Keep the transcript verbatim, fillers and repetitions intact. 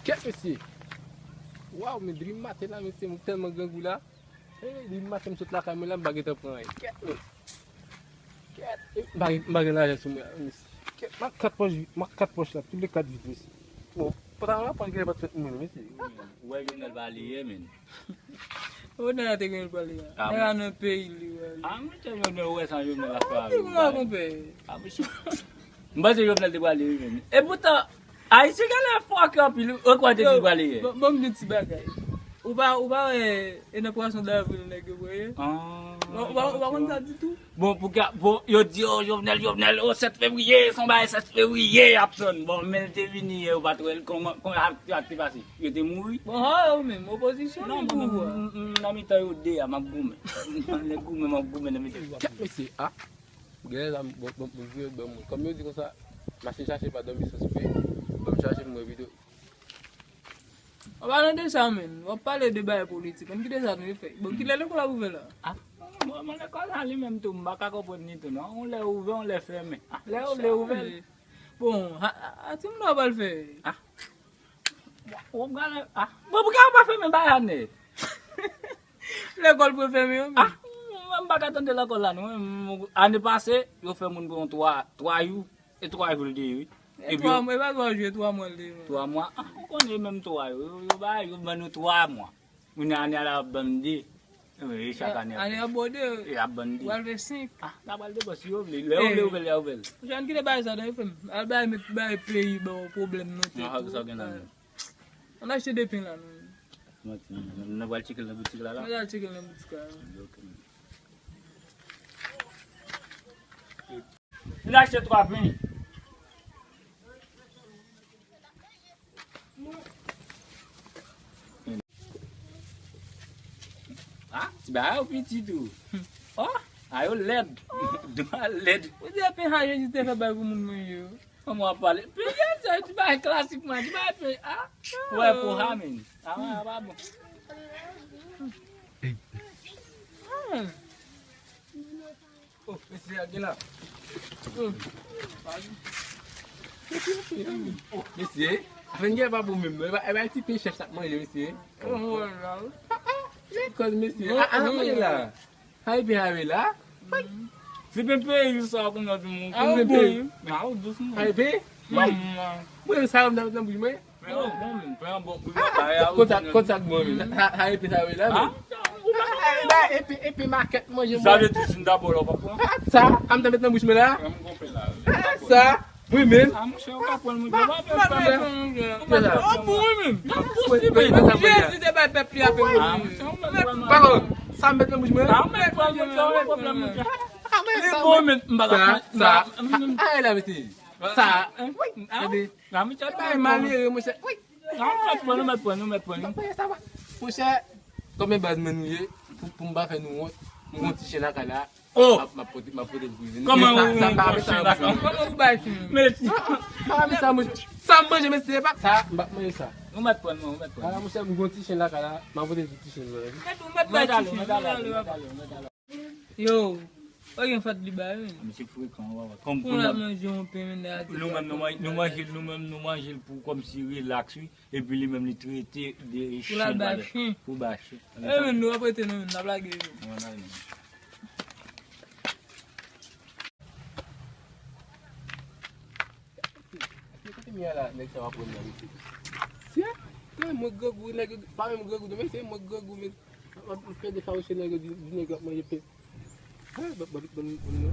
Kèt, mesye. Waw, men depi maten la, mesye, mwen tèlman grangou la. E, depi maten m sot lakay mwen la, m pa gentan pran anyen. Kèt, men. Kèt, e, m pa gen, m pa gen lajan sou mwen la, mesye. Kèt, m ak kat pòch, m ak kat pòch la, tout le kat vid, mesye. Bon, pantalon la, pòch genlè pa t fèt mwen, mesye. Ou wè Jovenel pa li ye, men. Ou nan te gen pale a. Ah, nèg la nan peyi li wè. Ah, mesye, Jovenel, ou wè sa Jovenel ap fè avè ou, konpè. Ah, mesye. M panse Jovenel te prale wi, men. E poutan, Ayisyen genlè fòkè anpil, ou kwè te di prale yè. Bon, bon, m di ti bagay. Ou pa, ou pa wè, e nan pwason davril nèg yo voye? Ah. Ou pa, ou pa konn sa ditou? Bon, pou ka, bon, yo di, oh, Jovenel, Jovenel, oh, sèt fevriye, se yon bagay sèt fevriye, y ap tann. Bon, men l te vini yè, ou pa t wè l, kòman, kòman ak, ak te pase? Yo te mouri? Bon, ha, ou menm, opozisyon li pouvwa. Non, m, m, m, nan mitan yo de a, m ap goumen. M ap goumen, m ap goumen nan mitan yo. Kèt mesye, ah. Genlè la, bon, bon, bon, vye bon moun. Kòm yo di konsa, mache chache pa dòmi san soupe, ban m chache pou mwen videyo. An palan de sa, menm, w ap pale de bagay politik. Ann kite sa nou fè. Bon, kilè lekòl ap ouvè la? Ah, bon, bon, lekòl la li menm tou, m pa ka konprann li tou, non. On lè ouvè, on lè fèmen. Ah, lè yo vle ouvè l. Bon, a, a, a, timoun yo pral fè. Ah. Bon, bon, gade, ah. Bon, poukisa yo pa fèmen bay ane? Lekòl pou fèmen yo, men. Ah, mwen m pa ka tande lekòl la, non. Mwen, ane pase, yo fè moun pran twa, twa jou, e twa jou l te ye, wi. E twa mwa, e pa twa jou, e twa mwa l te ye, men. Twa mwa, ah, ou konnen menm twa yo, yo, yo ba, yo ban nou twa mwa. Kounye a ane a la, y ap ban de. E chak ane, ane a bòde, y ap ban de. Pral fè senk. Ah, n a pral depanse, yo vle. Lè yo vle ouvè l, y a ouvè l. Jan kite bay sa, dan, yo fè m. Al bay, met, bay peyi, bon, pwoblèm, non, tèt. Sa gen la, non. Ann achte de pen la, non. Mwen, mwen, mwen pral tcheke l nan boutik la, la. Mwen pral tcheke l nan boutik la, la. Ok. Vin achte twa pen. Ah, ti bagay yo piti tou. Oh, a yo lèd. Dwa lèd. Ou di pen sa Jezi te fè bay pou moun manje yo. Kòman w ap pale? Peyè, se ti bagay klasik, man. Ti bagay peyè. Ah, wè, pou ha, men. Ah, wè, pa bon. Oh, mesye, a gen la. Oh, mesye, afè n gen pa bon menm, non. E pa, e pa ti pen chèf sa k manje, mesye. Oh, wè la. Ah, ah, gen kòz, mesye. Ah, ah, manje la. Sa e pen a yo la? Se pen peyi sa kounye a di moun. Ah, pen peyi. Ah, ou dous moun. Sa e pen? Mwen, sa yo m nan, nan bouch mwen. Pen an bon, men pen an bon. Konn sa, konn sa k bon, men. Sa, sa e pen sa yo la, men. E pen, e pen makèt manje mwen. Sa vle di si m ta ba w la, w p ap pran? Sa, sa m ta met nan bouch mwen la. Sa. Wi, men. Ah, monchè, ou ka pran l, monchè. Ou pa pran l, monchè. Ou pa pran l, monchè. Ou bon, wi, men. Jezi te bay pèp li a pen. Ah, monchè, ou mèt pran l. Pa kont, sa m met nan bouch mwen. Ah, ou mèt pran l, monchè, ou mèt pran l, monchè. Li bon, men, m pa ka pran. Sa, sa. Ah, la, mesye. Sa. Wi, gade. Bay malere, monchè. Wi. Ah, ou mèt pran l, ou mèt pran l, ou mèt pran l. Monchè, kòm e baz mwen nou ye, pou, pou m pa fè nou wont, m gon ti chen lakay la. Oh! M ap, m ap pote, m ap pote l pou li. Kòman ou, sa, sa, ou pa mete sa, sa, sa, kòman ou bay chen? Men ti. Sa, sa, mete sa, manje. Sa m manje, mesye, pa sa, m pa manje sa. Ou mèt pran, non, ou mèt pran. Ala, monchè, m gon ti chen lakay la, m ap pote ti chen mwen. Mèt, ou mèt bay ti chen, mèt ale, mèt ale, mèt ale. Yo, pa gen fòt li bay, wi. Misye frekan, wè, wè. Kòm, pou l ap manje yon pen, men, nou menm, nou man-, nou manje l, nou menm, nou manje l pou kòmsi relaks, wi. Epi li menm li trete de chen, pou l al bay chen. Pou bay chen. E, men nou ap rete nou menm, n ap lage yo. Mwen lage nou. Kote m ye la, nèg sa w ap wè m nan mesye. Se, mwen grangou, nèg yo pa menm grangou non, mesye, mwen grangou, men. M ap, m ap fè de fawouche nèg yo di, di nèg yo ap manje pen. Ha, ban, ban, ban, ban, ban.